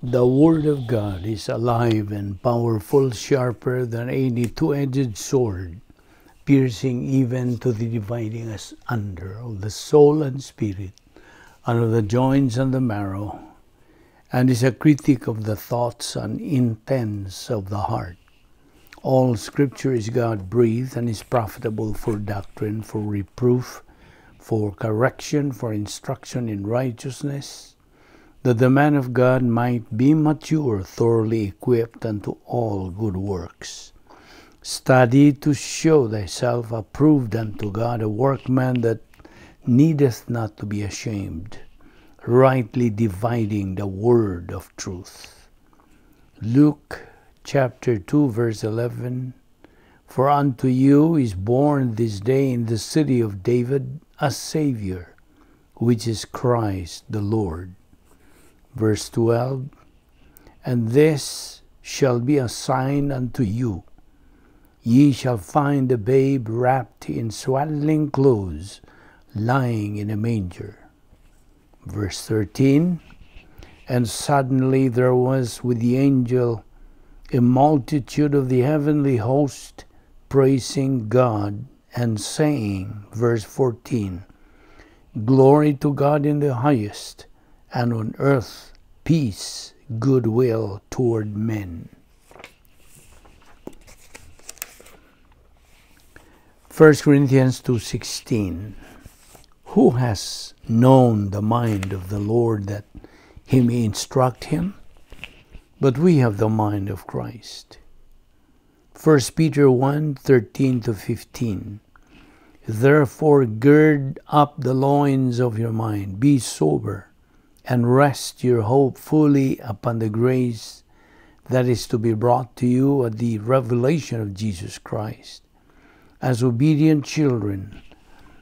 The Word of God is alive and powerful, sharper than any two-edged sword, piercing even to the dividing asunder of the soul and spirit, and of the joints and the marrow, and is a critic of the thoughts and intents of the heart. All Scripture is God-breathed and is profitable for doctrine, for reproof, for correction, for instruction in righteousness, that the man of God might be mature, thoroughly equipped unto all good works. Study to show thyself approved unto God, a workman that needeth not to be ashamed, rightly dividing the word of truth. Luke chapter 2, verse 11, For unto you is born this day in the city of David a Savior, which is Christ the Lord. Verse 12, And this shall be a sign unto you. Ye shall find the babe wrapped in swaddling clothes, lying in a manger. Verse 13, And suddenly there was with the angel a multitude of the heavenly host, praising God and saying, verse 14, Glory to God in the highest, and on earth peace, goodwill toward men. 1 Corinthians 2:16, Who has known the mind of the Lord that he may instruct him? But we have the mind of Christ. 1 Peter 1:13 to 15, Therefore gird up the loins of your mind, be sober, and rest your hope fully upon the grace that is to be brought to you at the revelation of Jesus Christ. As obedient children,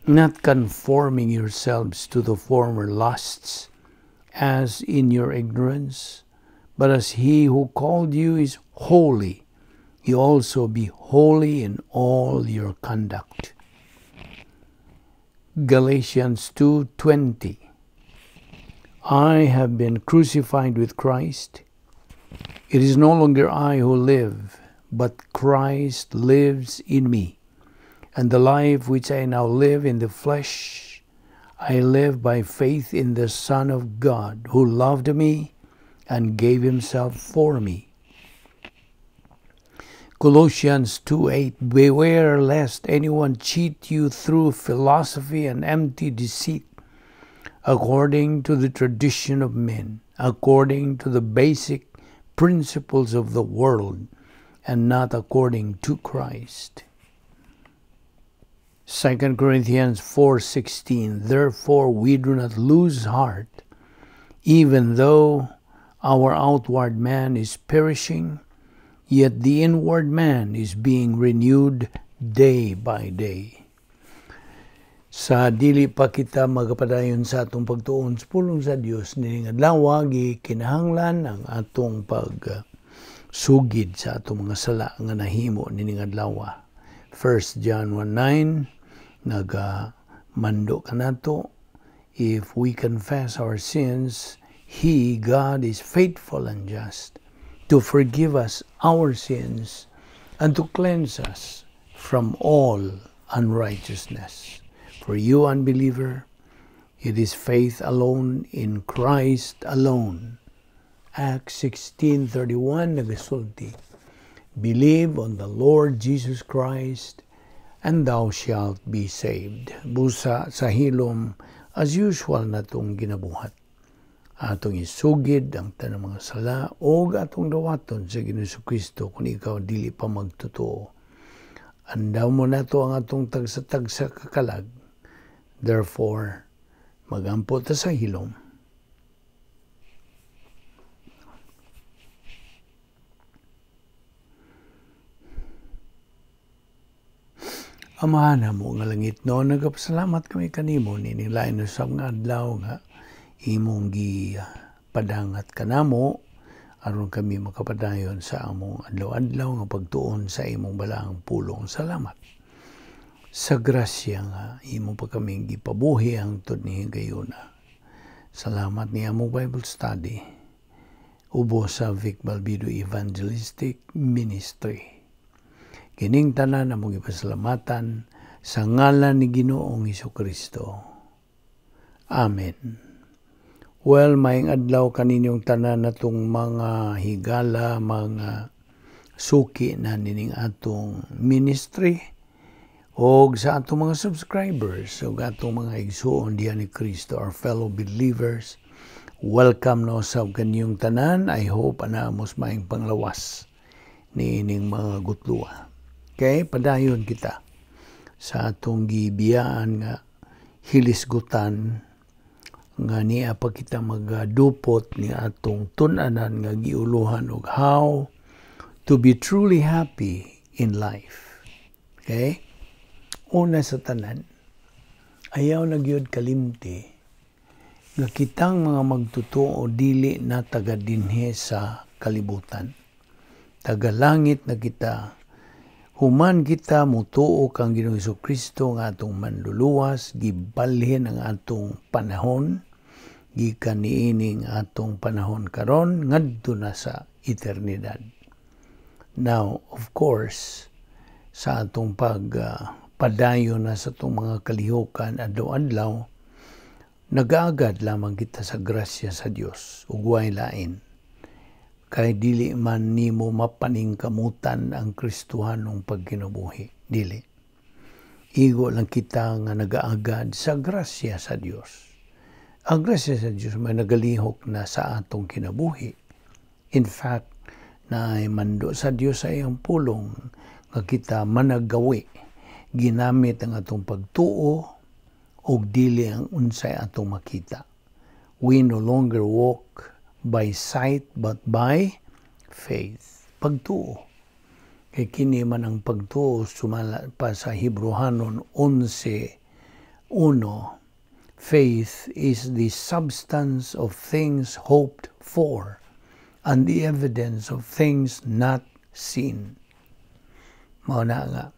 not conforming yourselves to the former lusts, as in your ignorance, but as he who called you is holy, you also be holy in all your conduct. Galatians 2:20, I have been crucified with Christ. It is no longer I who live, but Christ lives in me. And the life which I now live in the flesh, I live by faith in the Son of God, who loved me and gave himself for me. Colossians 2:8, Beware lest anyone cheat you through philosophy and empty deceit, according to the tradition of men, according to the basic principles of the world, and not according to Christ. 2 Corinthians 4:16, Therefore we do not lose heart, even though our outward man is perishing, yet the inward man is being renewed day by day. Sa dili pa kita magapadayon sa atong pagtuon sa pulong sa Dios nining adlaw, gikinahanglan ang atong pagsugid sa atong mga sala nga nahimo nining adlaw. 1 John 1:9, nagamando kanato, if we confess our sins, He, God, is faithful and just to forgive us our sins and to cleanse us from all unrighteousness. For you, unbeliever, it is faith alone in Christ alone. Acts 16:31 nagasulti, Believe on the Lord Jesus Christ, and thou shalt be saved. Busa sa hilom, as usual na itong ginabuhat. Atong isugid ang tanang mga sala o atong dawaton sa Ginoong Kristo kung ikaw dili pa magtotoo. Andaw mo na to ang atong tagsa-tagsa kakalag. Therefore, magampo ta sa hilom. Amahan mo nga langit no, nagapasalamat kami kanimo nining lain usab nga adlaw nga imong gipadangat kanamo aron kami makapadayon sa among adlaw-adlaw nga pagtuon sa imong balaang pulong. Salamat sa grasya nga imo pa kaming gipabuhi hangtod ni higayuna. Salamat ni among Bible study. Ubos sa Vic Balbido Evangelistic Ministry. Kining tanan among ipasalamatan sa ngalan ni Ginoong Kristo. Amen. Well, maayong adlaw kaninyong tanan natong mga higala, mga suki na nining atong ministry og sa atong mga subscribers ug atong mga igsuon diha ni Kristo, our fellow believers. Welcome no sa kaninyong tanan. I hope ana mos maayong panglawas niining mga gutluwa. Okay, padayon kita sa atong gibiyaan nga hilisgutan nga niya pa kita magadupot ni atong tun-anan nga giuluhan og "How to be Truly Happy in Life." Okay? Una sa tanan, ayaw na gyud kalimti nga kitang mga magtotoo dili na taga dinhi sa kalibutan. Taga langit na kita. Human kita mutuo kang Ginoong Kristo nga atong manluluwas, gibalhin ang atong panahon gikan niining atong panahon karon ngadto na sa eternidad. Now, of course, sa atong pag padayon na sa atong mga kalihukan adlaw-adlaw, nagaagad lamang kita sa grasya sa Dios ug way lain. Kay dili man nimo mapaningkamutan ang Kristohanong pagkinabuhi. Dili. Igo lang kita nga nagaagad sa grasya sa Dios. Ang grasya sa Dios may nagalihok na sa atong kinabuhi. In fact, na mando sa Dios sa iyang pulong nga kita managawi ginamit ang atong pagtuo og dili ang unsay atong makita. We no longer walk by sight but by faith. Pagtuo. Kay kini man ang pagtuo, sumala pa sa Hebreohanon 11:1, faith is the substance of things hoped for and the evidence of things not seen. Mao na nga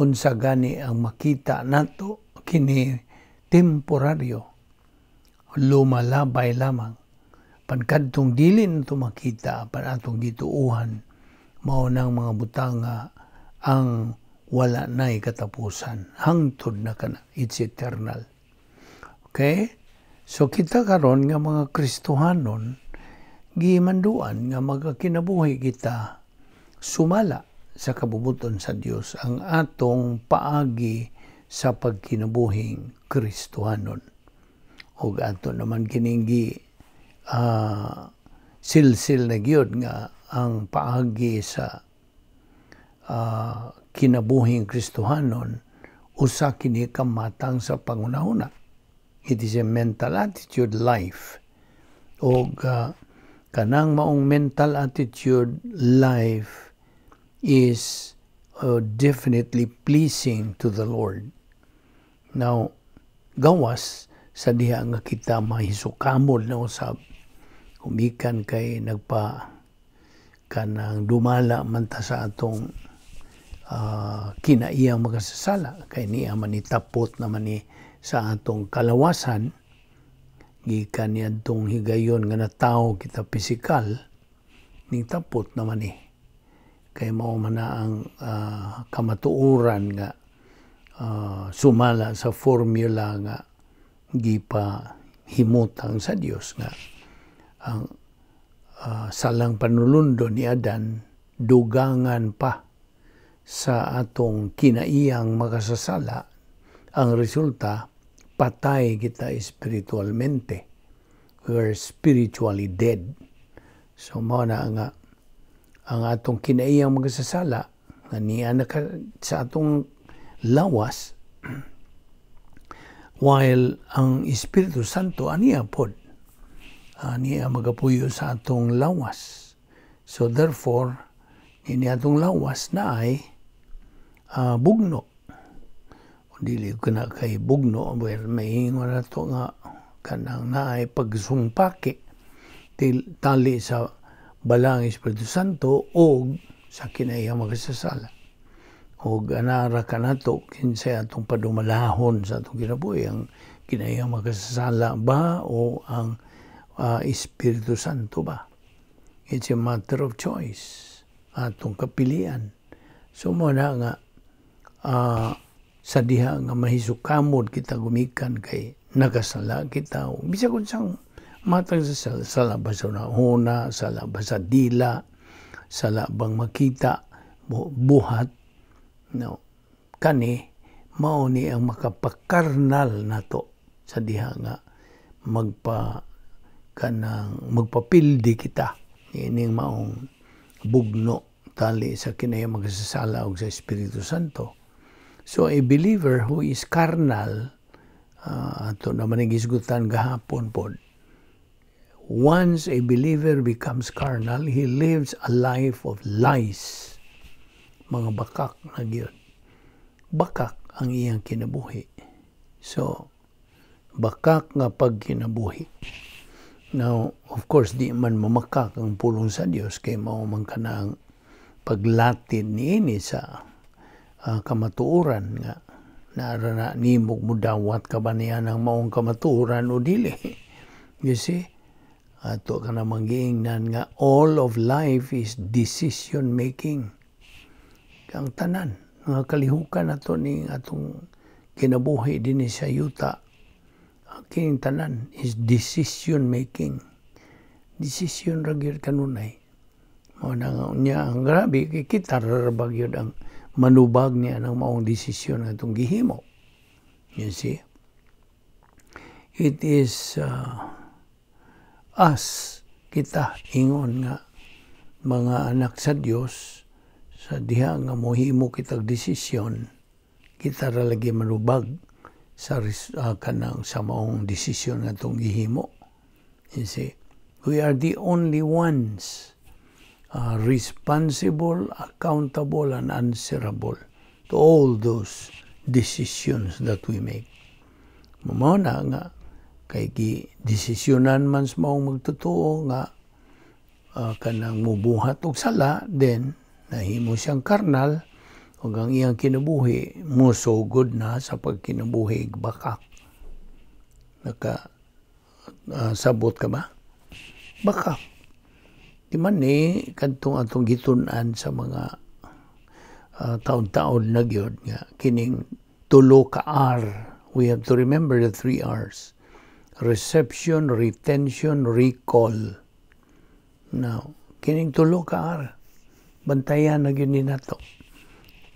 unsa gani ang makita nato, kini temporaryo, lumalabay lamang. Pan kadtong dili nato makita pan atong gituuhan, mao nang mga butang nga ang wala na'y katapusan, hangtod na kana, it's eternal. Okay, so kita karon nga mga Kristohanon gimanduan nga magakinabuhi kita sumala sa kabubuton sa Dios, ang atong paagi sa pagkinabuhing Kristohanon. Ug ato naman kining gi silsil na gyud nga ang paagi sa kinabuhing Kristohanon, usa kini ka matang sa pangunahuna. It is a mental attitude life. Og kanang maong mental attitude life is definitely pleasing to the Lord. Now, gawas sa diha nga kita mahisukamol na usab humikan kay nagpa kanang dumala man ta sa atong kinaiyang makasasala, kay niya man itapot naman ni sa atong kalawasan gikan niadtong higayon nga natawo kita pisikal, ning tapot naman ni kay mao man na ang kamatuoran nga sumala sa formula nga gipa himutang sa Dios nga ang salang panulundo ni Adan dugangan pa sa atong kinaiyang makasasala. Ang resulta, patay kita espiritualmente. We are spiritually dead. So mao na nga ang atong kinaiyang makasasala nga niya na sa atong lawas, while ang Espiritu Santo aniya pod niya magapuyo sa atong lawas. So therefore, ini atong lawas na ay bugno. Dili ko na kay bugno, well, may ingon na to nga kanang naay pagsumpaki tali sa Balaang Espiritu Santo o sa kinaiyang makasasala. Og anara kanato kinsay atong padumalahon sa atong kinabuhi, ang kinaiyang makasasala ba o ang Espiritu Santo ba? It's a matter of choice. Atong kapilian. So mao na nga sa diha nga mahisukamod kita gumikan kay nakasala kita, bisag unsang matag sa sala, sala ba sa huna, sala ba sa dila, sala bang makita, buhat, no, kani mao ni ang makapakarnal nato sa diha nga magpa kanang magpapildi kita ining maong bugno tali sa kinaya magsasala og sa Espiritu Santo. So a believer who is carnal, ato naman gisgutan gahapon pod. Once a believer becomes carnal, he lives a life of lies. Mga bakak na gyud. Bakak ang iyang kinabuhi. So, bakak nga pagkinabuhi. Now, of course, di man mamakak ang pulong sa Dios kay mao man kanang paglatid niini sa kamatuoran nga naara na nimo, mudawat ka ba niya ng maong kamatuoran o dili. You see? Ato ka namang giingnan nga all of life is decision making. Ang tanan, mga kalihukan nato ni atong kinabuhi dinhi sa yuta, ang kining tanan is decision making. Decision ra gyud kanunay. Mao na nga unya ang grabe kay kita ra ba gyud ang manubag niya ng maong desisyon nga atong gihimo. You see? It is us, kita ingon nga mga anak sa Dios, sa diha nga mohimo kitag desisyon, kita ra lagi manubag sa kanang sa maong desisyon nga atong gihimo. You see, we are the only ones responsible, accountable, and answerable to all those decisions that we make. Mao na nga kay gi desisyonan man sa maong magtotoo nga kanang mubuhat og sala, then nahimo siyang karnal ug ang iyang kinabuhi mosugod na sa pagkinabuhi bakak. Naka sabot ka ba? Bakak. Di man ni kadtong atong gitun-an sa mga taon-taon na gyud nga kining tulo ka R. We have to remember the three R's. Reception, retention, recall. Now, kining tulo ka R. Bantayan na gyud ni nato.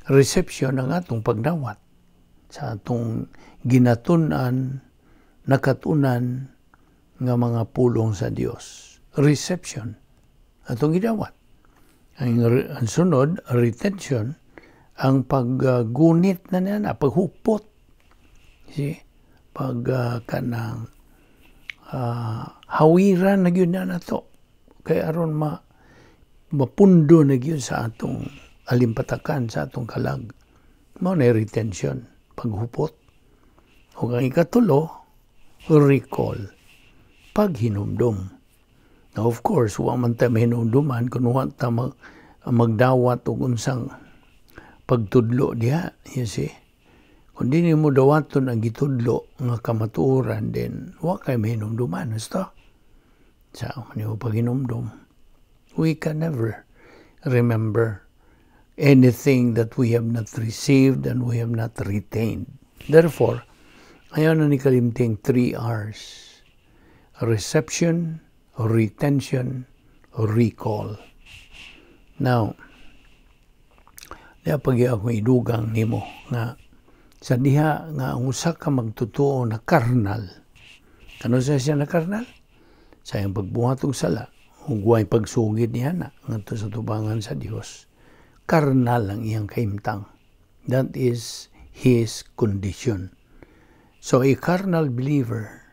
Reception, ang atong pagdawat sa atong ginatun-an, nakatunan nga mga pulong sa Dios. Reception atong gidawat. Ang sunod, retention, ang paggunit na niya na, paghupot. See? Pag kanang hawiran na gyud na nato. Kay aron mapundo na gyud sa atong alimpatakan, sa atong kalag. Mao na retention, paghupot. Ug ang ikatulo, recall, paghinumdum. Now, of course, wa man ta mahinumduman kung wa ta magdawat og unsang pagtudlo diha, you see. Kung di mo dawaton ang gitudlo nga kamatuoran, then wa kay mahinumduman. Basta sa man mo paghinumdum? We can never remember anything that we have not received and we have not retained. Therefore, ayaw na ni kalimting three R's. Reception, retention, recall. Now, diha pag ako idugang nimo nga sa diha nga ang usa ka magtotoo na karnal. Kano sa siya na karnal? Sa iyang pagbuhat og sala, ug way pagsugid niya na ngadto sa tubangan sa Dios. Karnal ang iyang kahimtang. That is his condition. So a carnal believer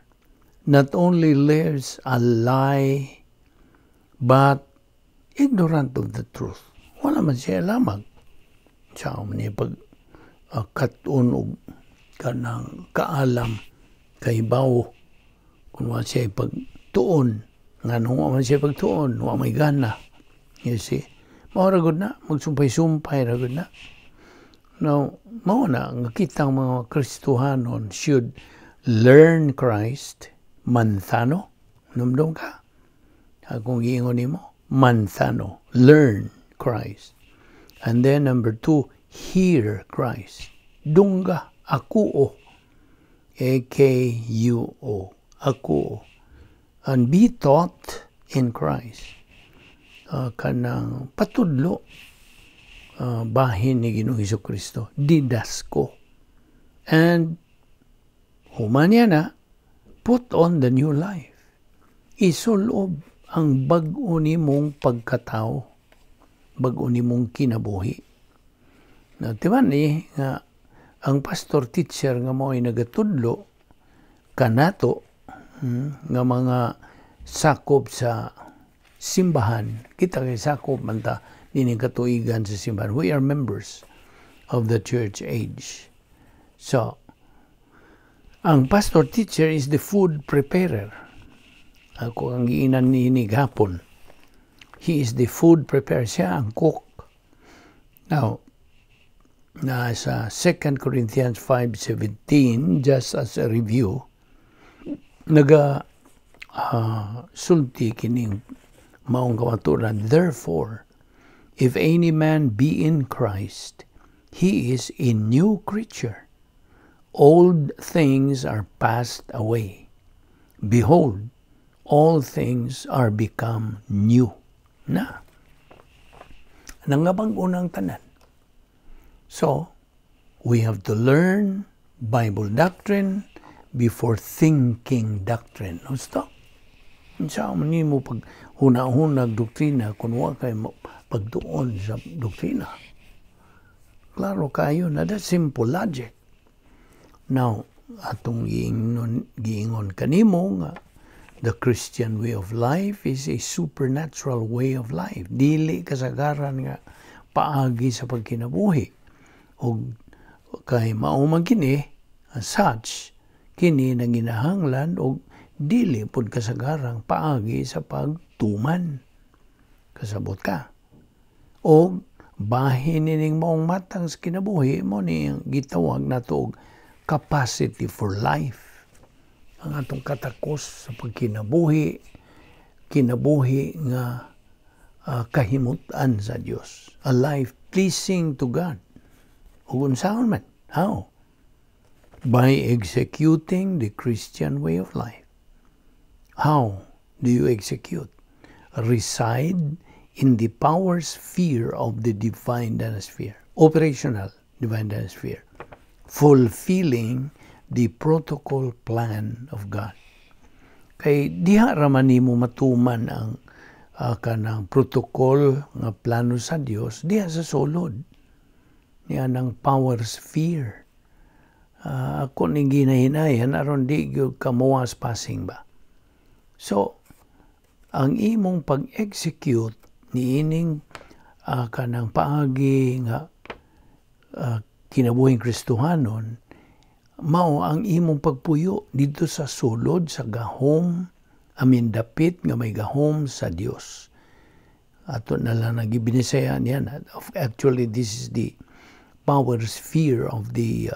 not only lives a lie, but ignorant of the truth. Wala man siya lamag. Sa man niya pag kat-on og kanang kaalam kay bawo kung wa siya pagtuon, nga nung wa man siya pagtuon, wa may gana, you see. Mao ra gud na magsumpay-sumpay ra gud na. Now, mao na nga kitang mga Kristohanon should learn Christ, manthano. Numdum ka akong giingon nimo, Manthano, learn Christ. And then number two, hear Christ. Dungga, akuo. akuo, akuo. And be taught in Christ. Kanang patudlo bahin ni Ginoong Hesus Kristo, didasko. And human niya na, put on the new life. Isulob ang bag-o nimong pagkatao, bag-o nimong kinabuhi. Na timan ni nga ang pastor teacher nga mo ay nagatudlo kanato nga mga sakop sa simbahan, kita kay sakop man ta nining katuigan sa simbahan. We are members of the church age. So, ang pastor teacher is the food preparer. Ako ang giinan niini gahapon. He is the food preparer. Siya ang cook. Now, na sa 2 Corinthians 5:17, just as a review, naga sulti kining maong kamatuoran, "Therefore, if any man be in Christ, he is a new creature. Old things are passed away. Behold, all things are become new." Na nangabag-o nang tanan. So, we have to learn Bible doctrine before thinking doctrine. Gusto? Unsa man nimo pag huna-hunag doktrina kung wa kay pagtuon sa doktrina? Klaro kayo na, that's simple logic. Now, atong giingon kanimo nga the Christian way of life is a supernatural way of life. Dili kasagaran nga paagi sa pagkinabuhi. Og kay mao man kini, as such, kini nanginahanglan og dili pud kasagarang paagi sa pagtuman. Kasabot ka? Og bahin nining maong matang sa kinabuhi mo ni gitawag nato og capacity for life. Ang atong katakos sa pagkinabuhi, kinabuhi nga kahimutan sa Dios. A life pleasing to God. Ug unsaon man? How? By executing the Christian way of life. How do you execute? Reside in the power sphere of the divine sphere, operational divine sphere, fulfilling the protocol plan of God. Kay diha ra man nimo matuman ang kanang protocol nga plano sa Dios diha sa sulod niya ng power sphere. Ako ning ginahinayan aron di gyud ka mowas passing ba. So, ang imong pag-execute niining kanang paagi nga kinabuhing Kristohanon mao ang imong pagpuyo dito sa sulod sa gahom, amin dapit nga may gahom sa Dios. Ato na lang nagibinisaya niyan. Actually, this is the power sphere of the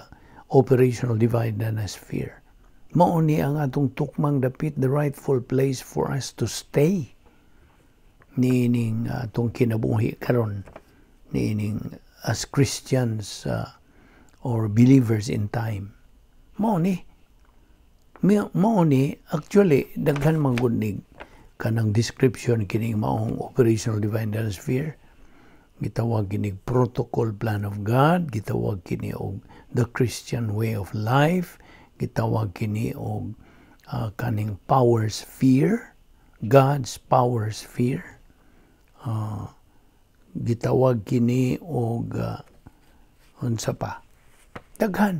operational divine sphere. Mao ni ang atong tukmang dapit, the rightful place for us to stay niining atong kinabuhi karon niining as Christians or believers in time. Mao ni actually daghan man gud nig kanang description kining maong operational divine sphere. Gitawag kini protocol plan of God, gitawag kini og the Christian way of life, gitawag kini og kaning power sphere, God's power sphere. Gitawag kini og unsa pa. Daghan.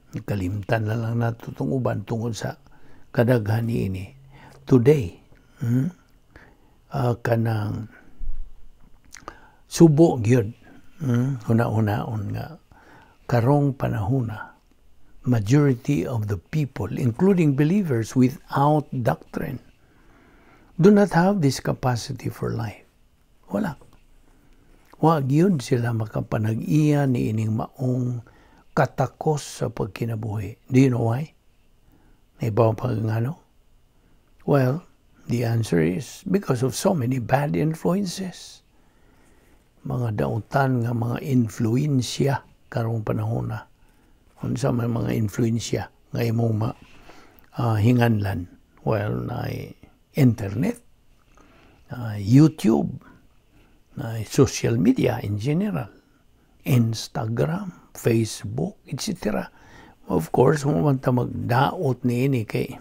Kalimtan na lang nato tong uban tungod sa kadaghan niini. Today, kanang subo gyud huna-hunaon nga karong panahona, majority of the people, including believers without doctrine, do not have this capacity for life. Wala. Wa gyud sila makapanag-iya ni ining maong katakos sa pagkinabuhi. Do you know why? Naibaw pa ngano? Well, The answer is because of so many bad influences. Mga dautan nga mga influensya karong panahon na. Unsa man mga influensya nga imong ma hinganlan? Well, na internet, YouTube, na social media in general, Instagram, Facebook, etc. Of course, kung man ta magdaot niini kay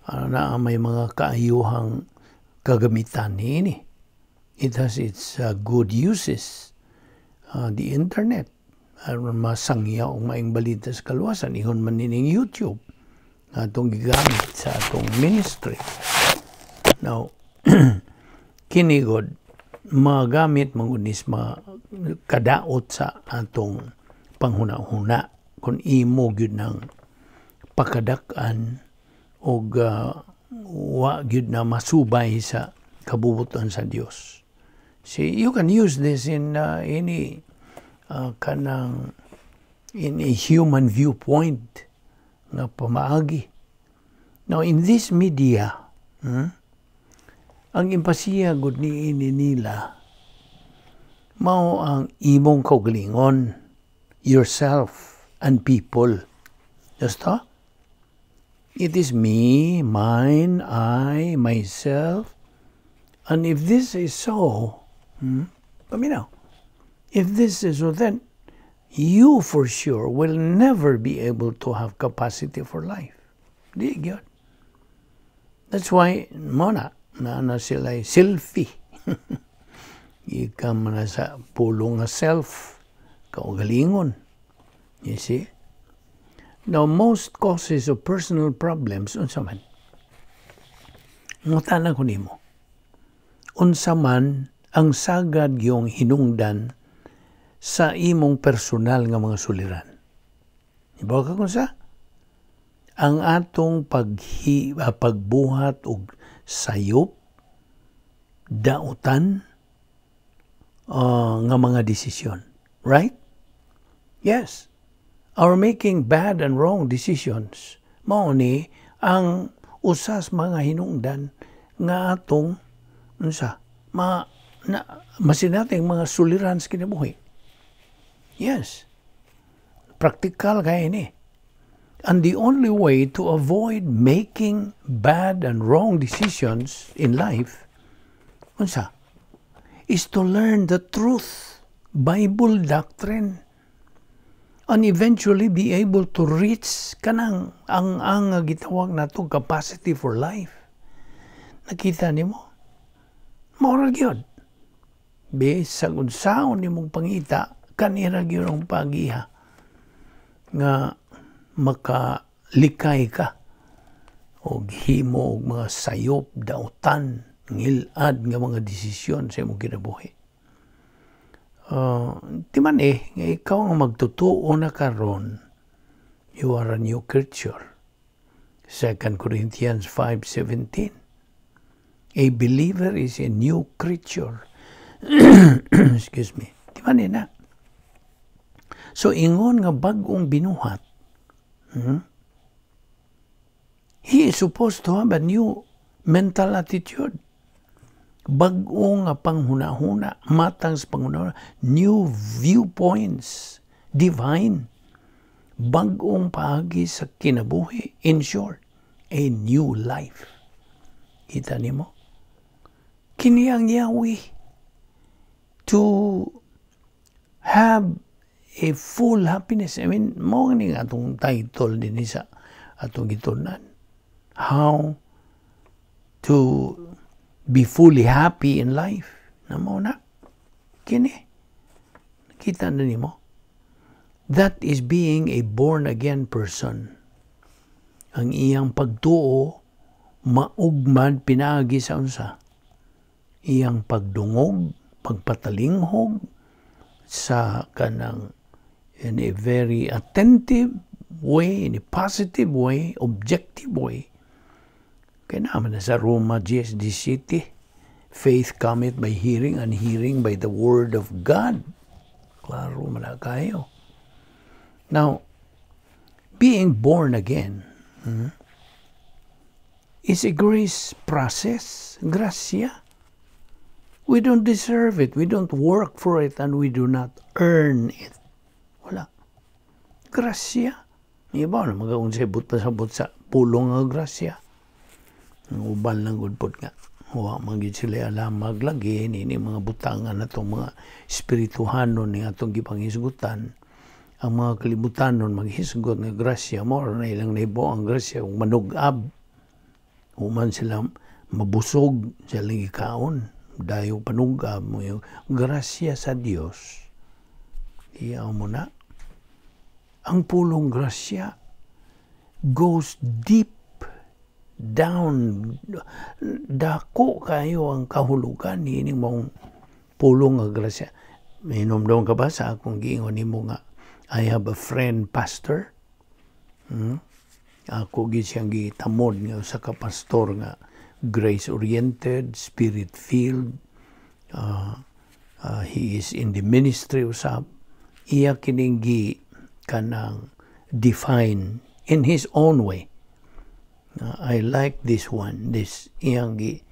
na may mga kaayuhang kagamitan niini. It has its good uses. The internet, aron masangya og maayong balita sa kaluwasan, ingon man nining YouTube nga atong gigamit sa atong ministry. Now, kini gud magamit man gud ni sa kadaot sa atong panghuna-huna kung imo gyud nang pakadak-an og wa gyud na masubay sa kabubuton sa Dios. See, you can use this in any kanang in a human viewpoint nga pamaagi. Now, in this media, ang impasiya gud ni ini nila mao ang imong kaugalingon, yourself and people. Basta? It is me, mine, I, myself. And if this is so, paminaw, if this is so, then you for sure will never be able to have capacity for life. Di gyud. That's why, mao na, na na sila selfie. Gikan man na sa pulong nga self, kaugalingon. You see? Now, most causes of personal problems, unsa man? Ngutana ko nimo. Unsa man ang sagad yung hinungdan sa imong personal nga mga suliran? Ibaw ka kung sa? Ang atong pagbuhat og sayop, dautan, nga mga desisyon. Right? Yes. Our making bad and wrong decisions, mao ni ang usas mga hinungdan nga atong unsa ma na masinating mga suliran sa kinabuhi. Yes. Practical kay ni. And the only way to avoid making bad and wrong decisions in life, unsa, is to learn the truth, Bible doctrine, and eventually be able to reach kanang ang gitawag nato capacity for life. Nakita nimo? Mao ra gyud. Bisag unsaon nimong pangita, kanira gyud ang pagiha nga makalikay ka og himo og mga sayop, dautan, ngilad nga mga desisyon sa imong kinabuhi. Di man eh, nga ikaw ang magtutuo na karon, you are a new creature. 2 Corinthians 5:17. A believer is a new creature. Excuse me. Di man eh na? So ingon nga bag-ong binuhat, He is supposed to have a new mental attitude. Bag-o nga panghuna-huna, matang sa panghuna, new viewpoints, divine. Bag-ong paagi sa kinabuhi. In short, a new life. Kita nimo? Kini ang Yahweh to have a full happiness. I mean, mao ni atong title din sa atong gitunan. How to be fully happy in life. Na mao na. Kini. Kita na nimo. That is being a born again person. Ang iyang pagtuo maugmad pinaagi sa unsa? Iyang pagdungog, pagpatalinghog sa kanang in a very attentive way, in a positive way, objective way. Kaya naman na sa Roma 10:17, faith cometh by hearing and hearing by the word of God. Klaro man na kayo. Now, being born again, Is a grace process, grasya. We don't deserve it. We don't work for it and we do not earn it. Wala. Grasya. Iba na mga unsay buot pasabot sa pulong nga grasya. Ang uban lang gud pod nga wa man gid sila alam maglagi ni mga butangan na itong mga espirituhanon ni atong gipanghisgutan. Ang mga kalibutanon maghisgot nga grasya mo na ilang nahibo ang grasya kung manug-ab human sila mabusog sa ilang gikaon dayo panugab mo yung grasya sa Dios. Iyaw mo na ang pulong grasya goes deep down. Dako kayo ang kahulugan niining maong pulong nga grasya. Minom ka ba sa akong giingon nimo nga I have a friend pastor? Ako gid siyang gitamod nga usa ka pastor nga grace oriented, spirit filled. He is in the ministry usab. Iya kining gi kanang define in his own way. I like this one, this iyang gi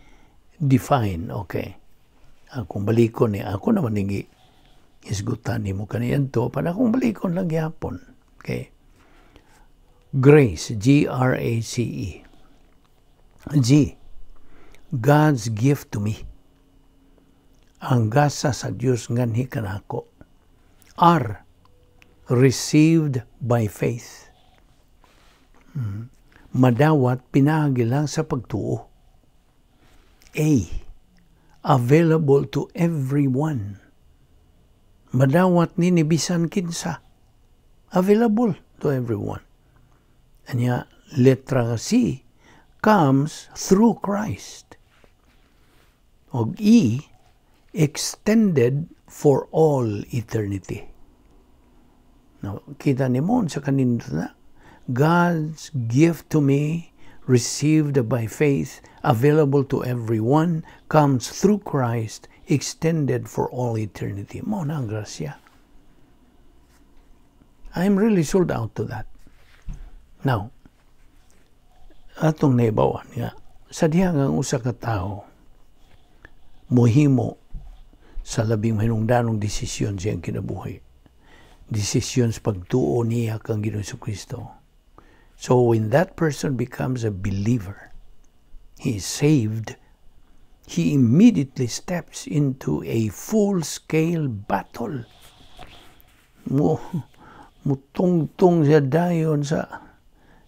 define, okay. Akong balikon ni ako naman ni hisgutan nimo kaniadto para akong balikon lang gyapon. Okay. Grace, G R A C E. G. God's gift to me. Ang gasa sa Dios nganhi kanako. R. Received by faith. Madawat pinaagi lang sa pagtuo. A. Available to everyone. Madawat ni bisan kinsa. Available to everyone. Anya, letra C, comes through Christ. Og E, extended for all eternity. Now, kita ni mo sa kanindot na. God's gift to me, received by faith, available to everyone, comes through Christ, extended for all eternity. Mo na ang grasya. I'm really sold out to that. Now, atong naibawan nga, sa diha nga ang usa ka tawo mohimo sa labing mahinungdanong desisyon siyang kinabuhi. Desisyon sa pagtuo niya kang Ginoong Kristo. So when that person becomes a believer, he is saved, he immediately steps into a full-scale battle. Mo mutungtong siya dayon sa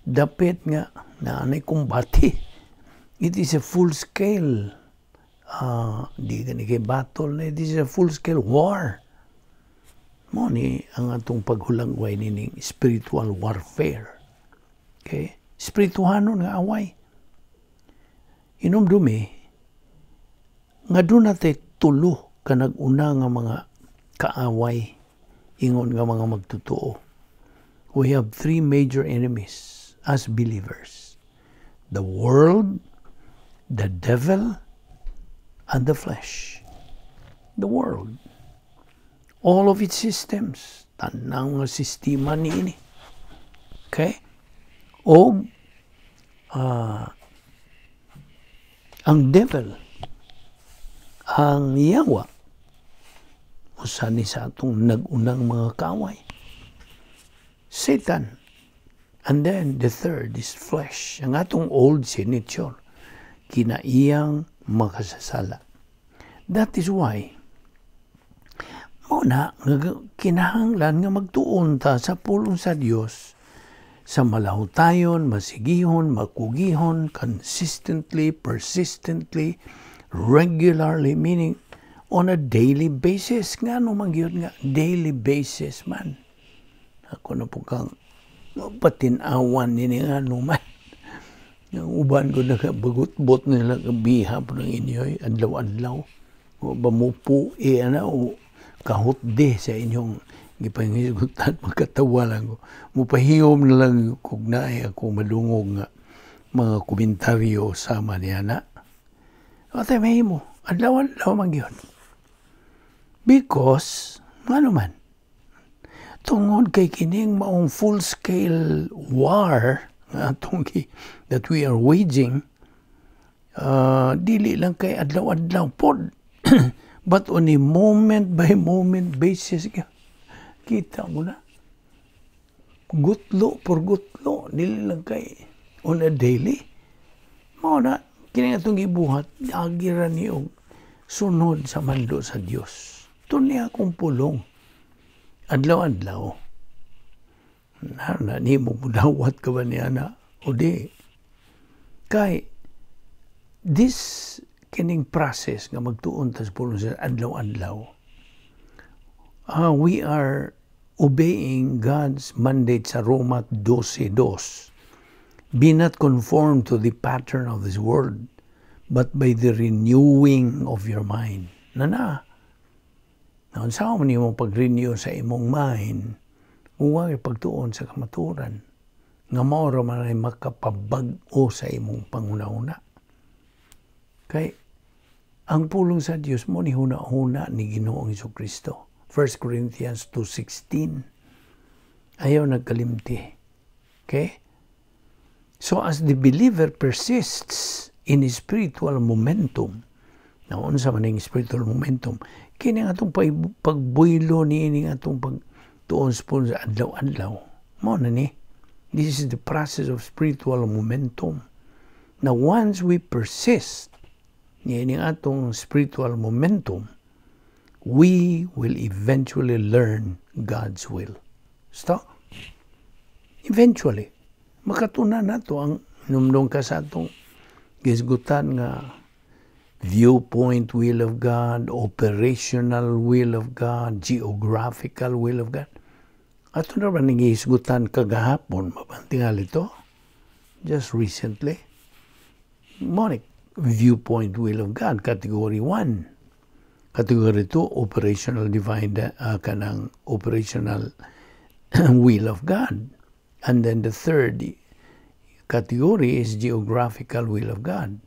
dapit nga naanay kumbati. It is a full-scale di gani kay battle na, it is a full-scale war. Mo ni ang atong paghulagway nining spiritual warfare. Okay? Espirituhanon nga away. Inomdumi nga duna tay tulo ka nag-una nga mga kaaway ingon nga mga magtotoo. We have three major enemies as believers: the world, the devil, and the flesh. The world. All of its systems. Tanang nga sistema niini. Okay? O ang devil, ang yawa, usa ni sa atong nag-unang mga kaaway. Satan. And then the third is flesh. Ang atong old nature, kinaiyang makasasala. That is why, mo na, kinahanglan nga magtuon ta sa pulong sa Dios sa malahutayon, masigihon, makugihon, consistently, persistently, regularly, meaning on a daily basis. Nga no man gyud nga daily basis man. Ako na po kang patinawan nini nga no man. Ang uban ko nakabagot-bot nila kabiha po ng inyo, adlaw-adlaw. O ba mo po, eh, ana, o kahutde sa inyong gipanghisgutan, magkatawa lang ko. Mupahiyom na lang kung naay ako madungog nga mga komentaryo sama niya na. O tayo mahimo, adlaw-adlaw man gyud. Because, ano man, tungod kay kining maong full-scale war nga atong that we are waging. Dili lang kay adlaw-adlaw pod, but on a moment by moment basis. Kita mo na. Gutlo por gutlo, dili lang kay on a daily. Mao na, kini atong gibuhat, agi ra ni og sunod sa mando sa Dios. Tuni akong pulong. Adlaw-adlaw. Na, na nimo mudawat ka ba niya na? O di. Kay, this kining process nga magtuon ta sa pulong sa adlaw-adlaw, we are obeying God's mandate sa Roma 12:2. "Be not conformed to the pattern of this world, but by the renewing of your mind." Na na. Naunsa man nimo pag-renew sa imong mind, kung pagtuon sa kamaturan, nga mao ra man ay makapabag-o sa imong panghuna-huna. Kay ang pulong sa Dios mao ni huna-huna ni Ginoong Kristo. 1 Corinthians 2:16. Ayaw nagkalimti. Okay? So as the believer persists in spiritual momentum, na unsa man ning spiritual momentum, kini ang atong pagbuylo ni atong pagtuon sa pulong sa adlaw-adlaw. Mao na ni. This is the process of spiritual momentum. Now, once we persist niini atong spiritual momentum, we will eventually learn God's will. Stop. Eventually, makatunan nato ang numdong ka sa atong gisgutan nga viewpoint will of God, operational will of God, geographical will of God. Ato na ba ning gisgutan kagahapon, mabantingal ito? Just recently. Mao ni viewpoint will of God, category 1. Category 2, operational divine, kanang operational will of God. And then the third category is geographical will of God.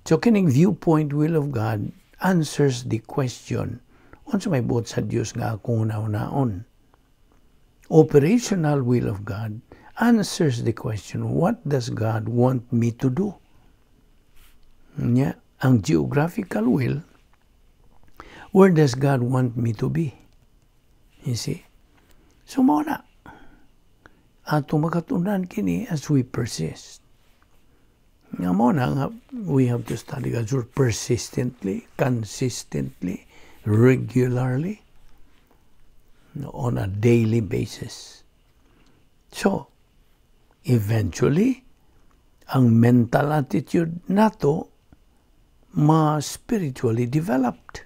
So kining viewpoint will of God answers the question, unsa may buot sa Dios nga akong hunahunaon? Operational will of God answers the question, what does God want me to do? Nya, ang geographical will, where does God want me to be? You see? So mao na. Atong makatunan kini as we persist. Nga mao na nga we have to study God's Word persistently, consistently, regularly, on a daily basis. So, eventually, ang mental attitude nato ma-spiritually developed.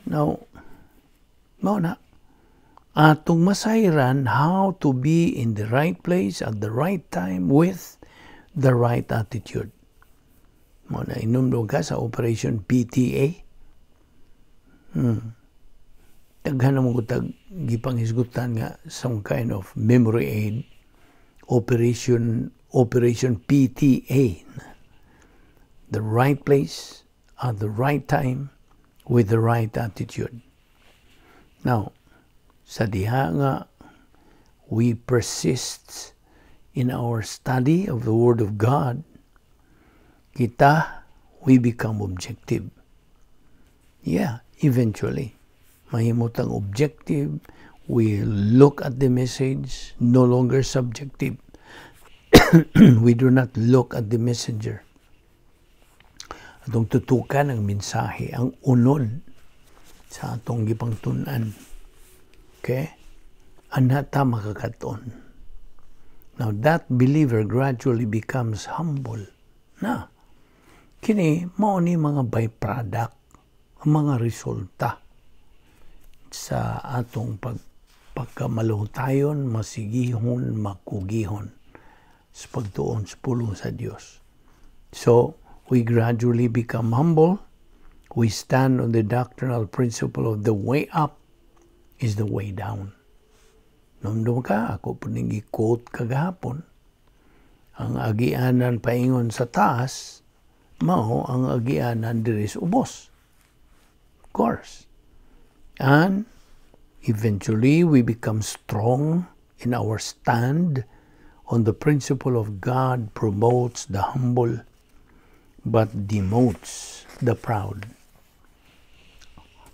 Now, mao na, atong masayran how to be in the right place at the right time with the right attitude. Mao na inumdum ka sa Operation PTA. Daghan na mo tag gipanghisgutan nga some kind of memory aid. Operation PTA. The right place at the right time with the right attitude. Now, sa diha nga we persist in our study of the Word of God, kita, we become objective. Yeah, eventually. Mahimutang objective, we look at the message, no longer subjective. We do not look at the messenger. Atong tutukan ang mensahe, ang unod sa atong gipangtun-an. Okay? Ana ta makakaton. Now, that believer gradually becomes humble. Na, kini, mao ni mga byproduct, ang mga resulta sa atong pagkamalutayon, masigihon, makugihon sa pagtuon sa pulong sa Dios. So, we gradually become humble. We stand on the doctrinal principle of the way up is the way down. Numdum ka, ako po ning i-quote kagahapon. Ang agianan paingon sa taas, mao ang agianan diri sa ubos. Of course. And eventually we become strong in our stand on the principle of God promotes the humble. but demotes the proud.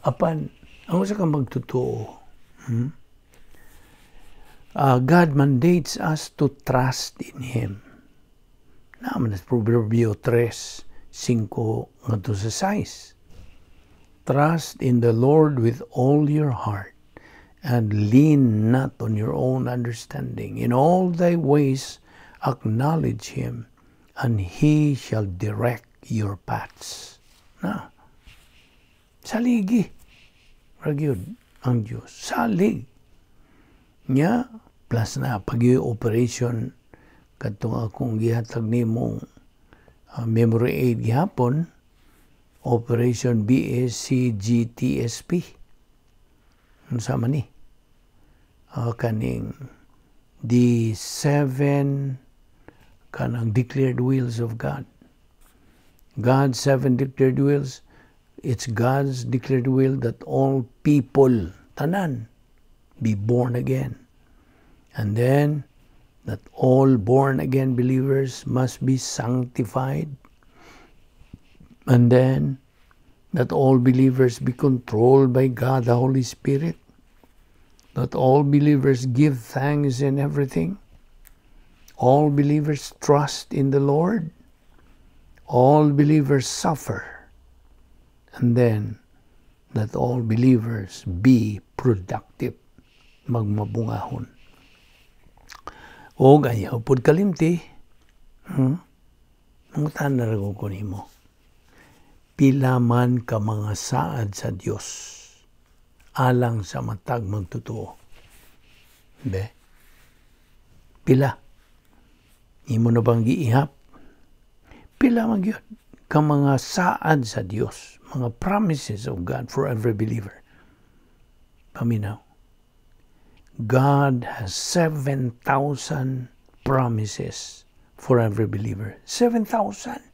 Apan, ang usa ka magtotoo, God mandates us to trust in Him. Naa man sa Proverbio 3, 5 ngadto sa 6. "Trust in the Lord with all your heart and lean not on your own understanding. In all thy ways acknowledge Him, and He shall direct your paths." Na. Saligi ra gyud ang Diyos. Salig. Nya, plus na pag operation katong akong gihatag nimong memory aid gihapon, Operation BSCGTSP. Unsa man ni? Kaning the seven kanang declared wills of God. God's seven declared wills. It's God's declared will that all people, tanan, be born again. And then, that all born again believers must be sanctified. And then, that all believers be controlled by God the Holy Spirit. That all believers give thanks in everything. All believers trust in the Lord. All believers suffer. And then, that all believers be productive. Magmabungahon. O ayaw pod kalimti. Mangutan na ko nimo. Pila man ka mga saad sa Dios alang sa matag magtotoo? Be? Pila? Imo na bang giihap? Pila man gyud ka mga saad sa Dios, mga promises of God for every believer? Paminaw. God has 7,000 promises for every believer. 7,000.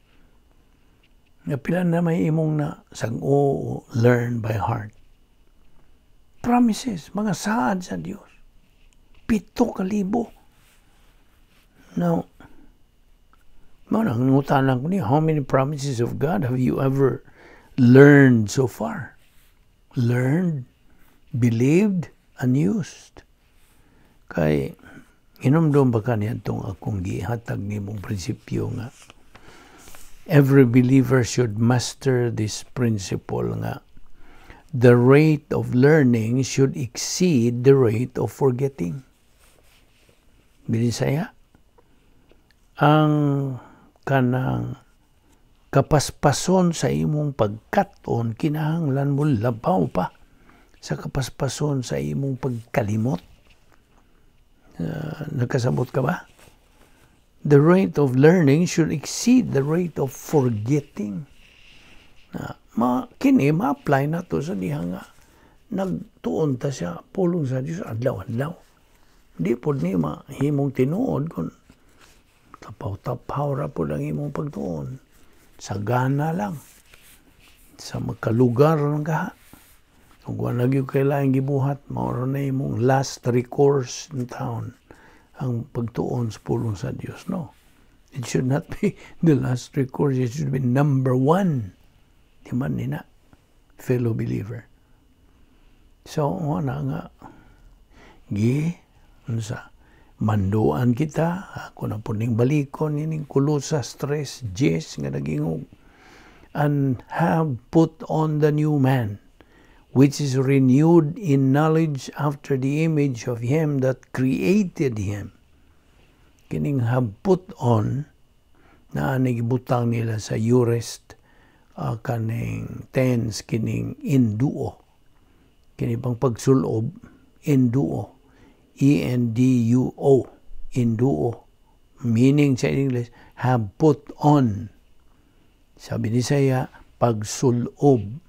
Nga pila na may imong na sang-o, learn by heart? Promises, mga saad sa Dios. 7,000. Now, mao nang ngutana ko niya, how many promises of God have you ever learned so far? Learned, believed, and used. Kay, hinumdum ba ka niya itong akong gihatag nimong prinsipyo nga every believer should master this principle nga the rate of learning should exceed the rate of forgetting? Binisaya, ang kanang kapaspason sa imong pagkat-on kinahanglan mo labaw pa sa kapaspason sa imong pagkalimot. Nagkasabot ka ba? The rate of learning should exceed the rate of forgetting. Na, ma, kini ma-apply na to sa diha nga nagtuon ta sa pulong sa Dios adlaw-adlaw. Di pod ni mahimong tinuod kung tapaw-tapaw ra pod ang imong pagtuon. Sa gana lang. Sa makalugar lang ka. Kung wala gyud kay laing gibuhat, mao na imong last recourse in town ang pagtuon sa pulong sa Dios. No. It should not be the last recourse. It should be number one. Di man ni na, fellow believer? So, wala nga. Gi, unsa, manduan kita, ako na po ning balikon, ining Kolosas 3:10 nga nagingog, "And have put on the new man, which is renewed in knowledge after the image of Him that created him." Kining "have put on" na nagibutang nila sa aorist kaning tense, kining enduo. Kini pang pagsulob, enduo. enduo, enduo. Meaning sa English, "have put on." Sabi ni saya, pagsulob.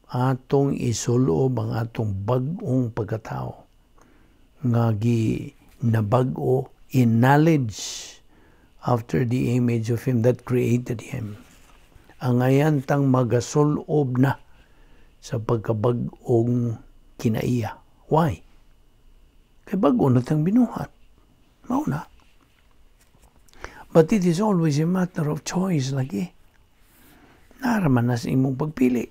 Atong isulob ang atong bag-ong pagkatao nga gi nabag-o in knowledge after the image of Him that created him. Ang ayan tang magasulob na sa pagkabag-ong kinaiya. Why? Kay bag-o na tang binuhat. Mao na. But it is always a matter of choice lagi. Naa ra man na sa imong pagpili.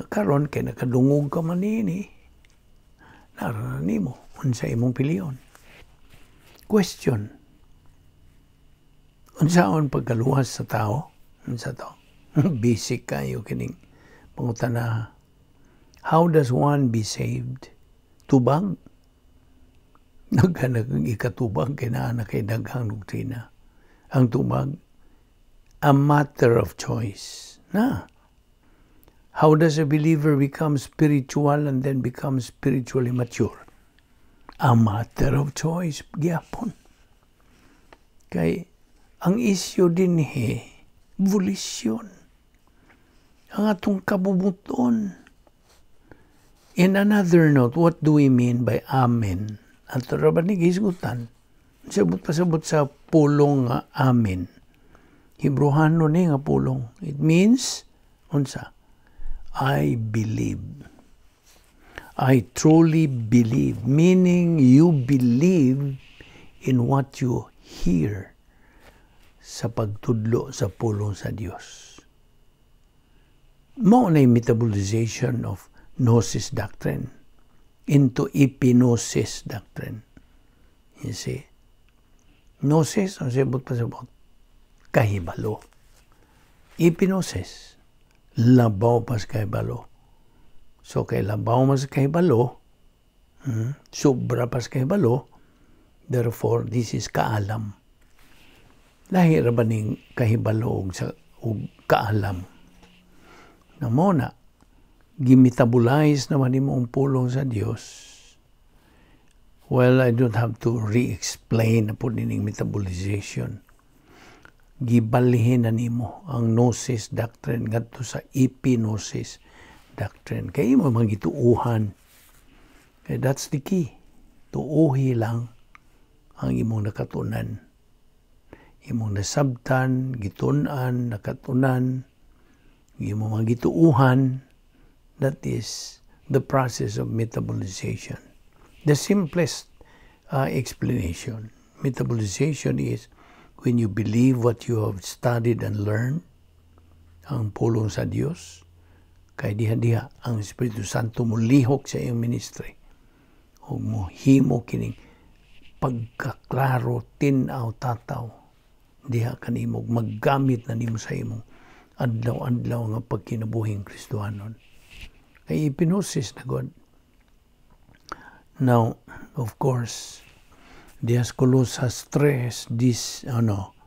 Karon kay nakadungog ka man niini, naa ra na nimo unsa imong pilion. Question. Unsaon pagkaluwas sa tao? Unsa to? Basic kayo kining pangutana. How does one be saved? Tubag? Naghanag ang ikatubag kay naa na kay daghang doktrina. Ang tubag, a matter of choice. Na. How does a believer become spiritual and then become spiritually mature? A matter of choice, gyapon. Kay ang issue dinhi, volition. Ang atong kabubut-on. In another note, what do we mean by "amen"? Ato ra ba ni gihisgutan? Sabot pasabot sa pulong nga "amen"? Hebrohano ni nga pulong. It means, unsa? I believe. I truly believe. Meaning you believe in what you hear sa pagtudlo sa pulong sa Dios. Mao na metabolization of gnosis doctrine into epignosis doctrine. You see? Gnosis, ang sabot pasabot, kahibalo. Epignosis, labaw pas kahibalo. So kay labaw mas kahibalo, sobra pas kahibalo, therefore this is kaalam. Lahi ra ba ning kahibalo og sa og kaalam? Na mao na gimetabolize naman nimo ang pulong sa Dios. Well, I don't have to re-explain na po nining metabolization. Gibalhin na nimo ang gnosis doctrine ngadto sa epignosis doctrine. Kay imo man gituuhan. Kay that's the key. Tuuhi lang ang imong nakatunan. Imong nasabtan, gitun-an, nakatunan, imong mga gituuhan, that is the process of metabolization. The simplest explanation. Metabolization is when you believe what you have studied and learned, ang pulong sa Dios, kay diha-diha ang Espiritu Santo mulihok sa iyong ministry ug mohimo kining pagkaklaro, tin-aw tataw diha kanimo, maggamit na nimo sa imong adlaw-adlaw nga pagkinabuhing Kristohanon kay epignosis na god. Now, of course, diha sa Colosas 3 dis ano,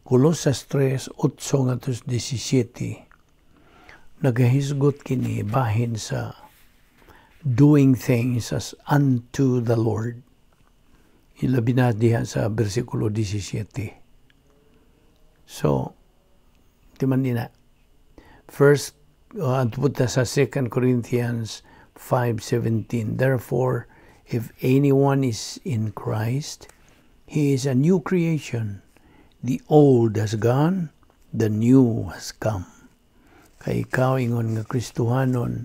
Colosas 3, 8 ngadto 17, nagahisgot kini bahin sa doing things as unto the Lord, ilabi na diha sa bersikulo 17. So timan nina first, adto sa 2 Corinthians 5:17, "Therefore, if anyone is in Christ, he is a new creation. The old has gone, the new has come." Kay ikaw ingon nga Kristohanon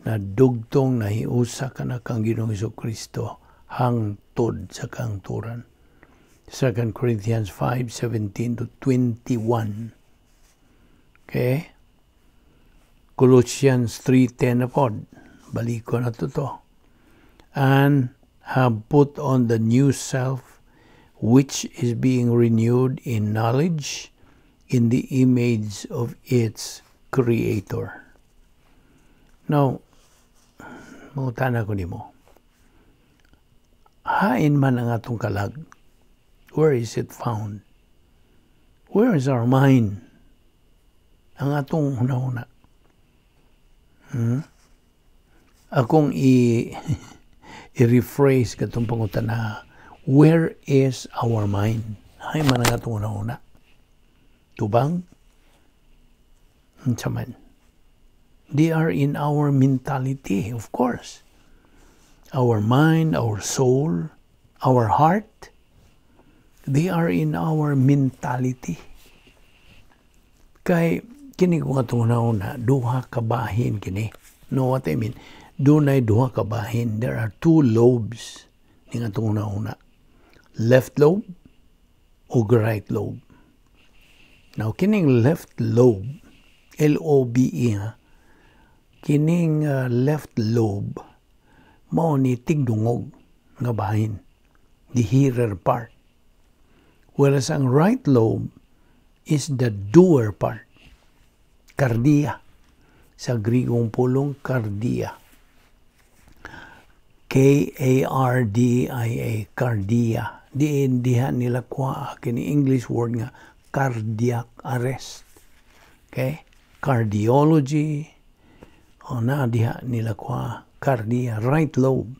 na dugtong nahiusa ka na kang Ginoong Kristo hangtod sa kangturan. 2 Corinthians 5:17 to 21. Okay? Colossians 3:10 na pod. Baliko na to. "And have put on the new self, which is being renewed in knowledge in the image of its creator." Now, mangutana ko nimo. Hain man ang atong kalag? Where is it found? Where is our mind? Ang atong hunahuna. Akong i-rephrase katong pangutana, where is our mind? Hain man ang atong hunahuna? Tubang? Unsa man? They are in our mentality, of course. Our mind, our soul, our heart, they are in our mentality. Kay kini ko atong hunahuna, duha ka bahin kini. Know what I mean? Dunay duha ka bahin. There are two lobes ning atong hunahuna. Left lobe o right lobe. Now, kining left lobe, Lobe, ha? Kining left lobe, mao ni tigdungog nga bahin, the hearer part. Whereas ang right lobe is the doer part, kardia. Sa Grigong pulong, kardia. Kardia, kardia. Diin diha nila kuha kini English word nga cardiac arrest. Okay? Cardiology. O na diha nila kuha kardia, right lobe.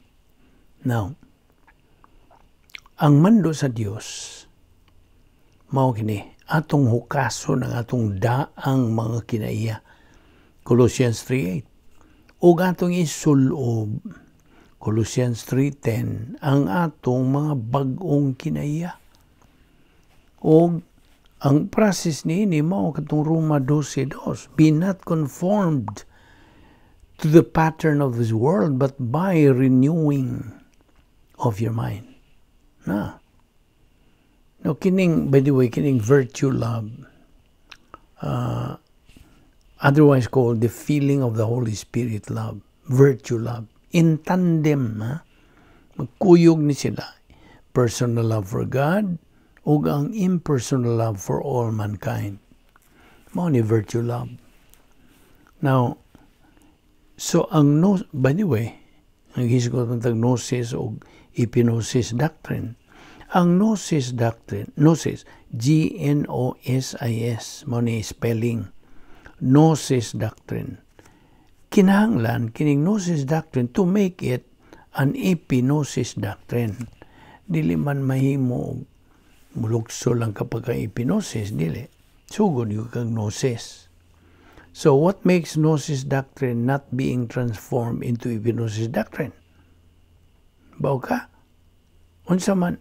Now, ang mando sa Dios mao kini atong hukason ang atong daang mga kinaiya. Colossians 3:8. Ug atong isulob, Colossians 3:10, ang atong mga bag-ong kinaiya. Og ang process niini mao katong Roma 12:2. Be not conformed to the pattern of this world, but by renewing of your mind. Na. No, kining, by the way, kining virtue love, otherwise called the feeling of the Holy Spirit love, virtue love, in tandem, ha? Magkuyog ni sila. Personal love for God, ug ang impersonal love for all mankind. Mao ni virtue love. Now, so ang no, by the way, naghisgot man tag gnosis o epignosis doctrine. Ang gnosis doctrine, gnosis, Gnosis, mao ni spelling, gnosis doctrine. Kinahanglan kining gnosis doctrine to make it an epignosis doctrine. Dili man mahimo mulukso lang kapag ka epignosis, dili. Sugod gyud kang gnosis. So what makes gnosis doctrine not being transformed into epignosis doctrine? Baw ka? Unsa man,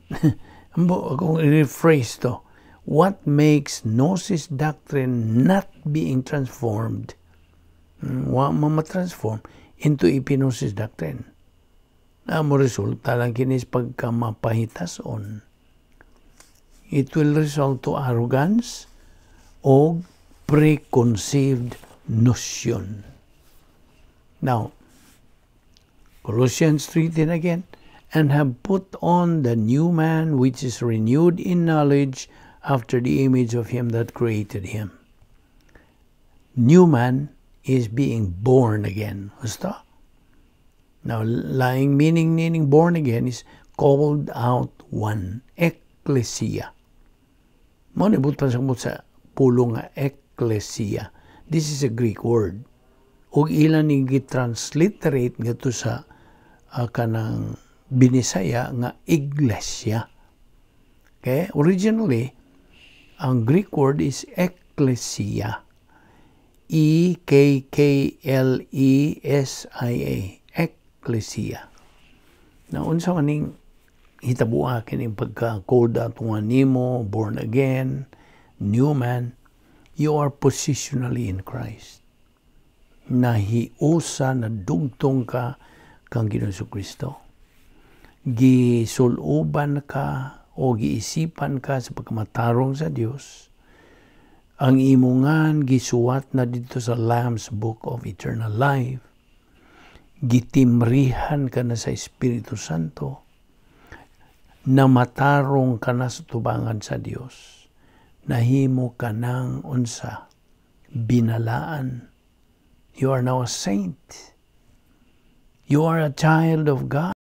ambo akong i-rephrase to. What makes gnosis doctrine not being transformed, wa ma ma-transform into epignosis doctrine? Na mo resulta lang kinis pagka mapahitason. It will result to arrogance o preconceived notion. Now, Colossians 3:10 again, "And have put on the new man, which is renewed in knowledge after the image of him that created him." New man is being born again. Basta? Now, laing meaning meaning born again is called out one, ecclesia. Mao ni butan sa sa pulong nga ecclesia. This is a Greek word. Ug ilan ni gi-transliterate ngadto sa kanang Binisaya nga iglesia. Okay? Originally, ang Greek word is ecclesia. E K K L E S I A. Ecclesia. Na unsa man ning hitabua kining pagka called out nga nimo, born again, new man, you are positionally in Christ. Nahiusa na dugtong ka kang Ginoong Kristo. Gisuloban ka o giisipan ka sa pagkamatarong sa Dios. Ang imongan gisuwat na dito sa Lamb's Book of Eternal Life. Gitimrihan ka na sa Espiritu Santo. Namatarong ka na sa tubangan sa Dios. Nahimo ka ng unsa, binalaan. You are now a saint. You are a child of God.